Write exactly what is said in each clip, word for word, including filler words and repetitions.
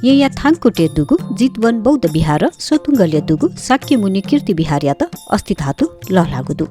येँया थांकुतय् दुगु जितवन बौद्ध विहारं सतुंगलय् दुगु शाक्यमुनि कीर्ति विहारयात अस्थि धातु लःल्हाःगु दु।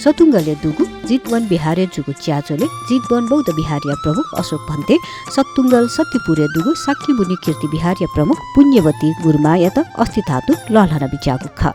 सतुंगलय् दुगु जितवन विहारय् जूगु ज्याझ्वलय् जितवन बौद्ध विहारया प्रमुख अशोक भन्ते, सतुंगल सत्यपुरय् दुगु शाक्यमुनि कीर्ति विहारया प्रमुख पुण्यवती गुरुमांयात अस्थि धातु लःल्हाना बिज्याःगु खः।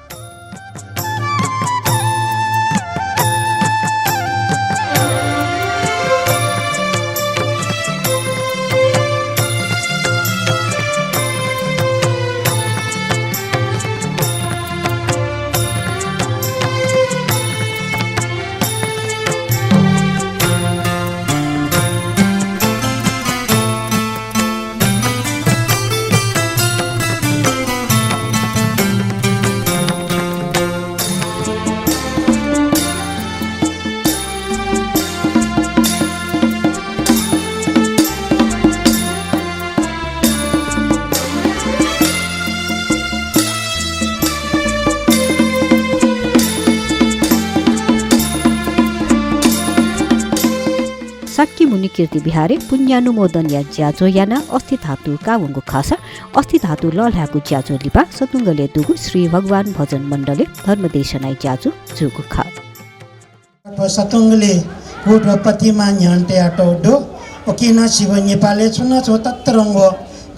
शाक्यमुनि कीर्ति विहारय् पुण्यानुमोदनया ज्याझ्वः यानाः अस्थि धातु काःवंगु खःसा अस्थि धातु लःल्हायेगु ज्याझ्वः लिपा सतुंगलय् दुगु श्री भगवान भजन मण्डलय् धर्मदेशनाया ज्याझ्वः जूगु खः। थ्व सतुंगलय् कुतुं प्रतिमा न्ह्यःने तयातःगु दु। उकिं नं छिगु नेपालय् छुं न छुं ततरंगु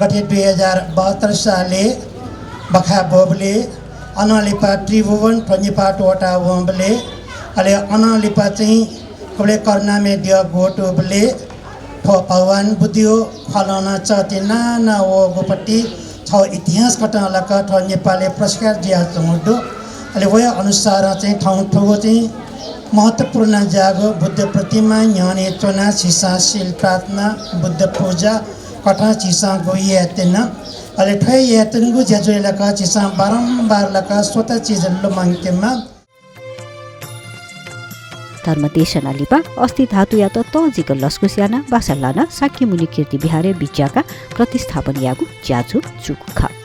गथे दुई हजार बहत्तर सालय् बखा ब्वःबलय्, अनं लिपा त्रिभुवन थ्व नेपाः त्वःता वंबलय्, अले अनं लिपा चाहिँ गुबलय् करुणामय द्यः ग्वतुबलय् थ्व भगवान बुद्धया ख्वालं नं चःति नाना वःगुपति थ्व इतिहास कथं लाक थ्व नेपालय् प्रख्यात जुयाच्वंगु दु। अले वया अनुसारं चाहिँ थौं थुगु चाहिँ महत्त्वपूर्ण ज्याःगु बुद्ध प्रतिमा न्ह्यःने च्वनाः झीसं शील प्रार्थना, बुद्ध पूजा कथं झीसं गु यायेत्यन। अले थ्व यायेत्यंगु ज्याझ्वलय् लाक झीसं बारम्बार लाक स्वत चिज लुमंकेमा। धर्मदेशना लिपा अस्थि धातुयात तःजिक लसकुस यानाः बासा लानाः शाक्यमुनि कीर्ति विहारय् बिज्याकाः प्रतिस्थापन याःगु ज्याझ्वः जूगु खः।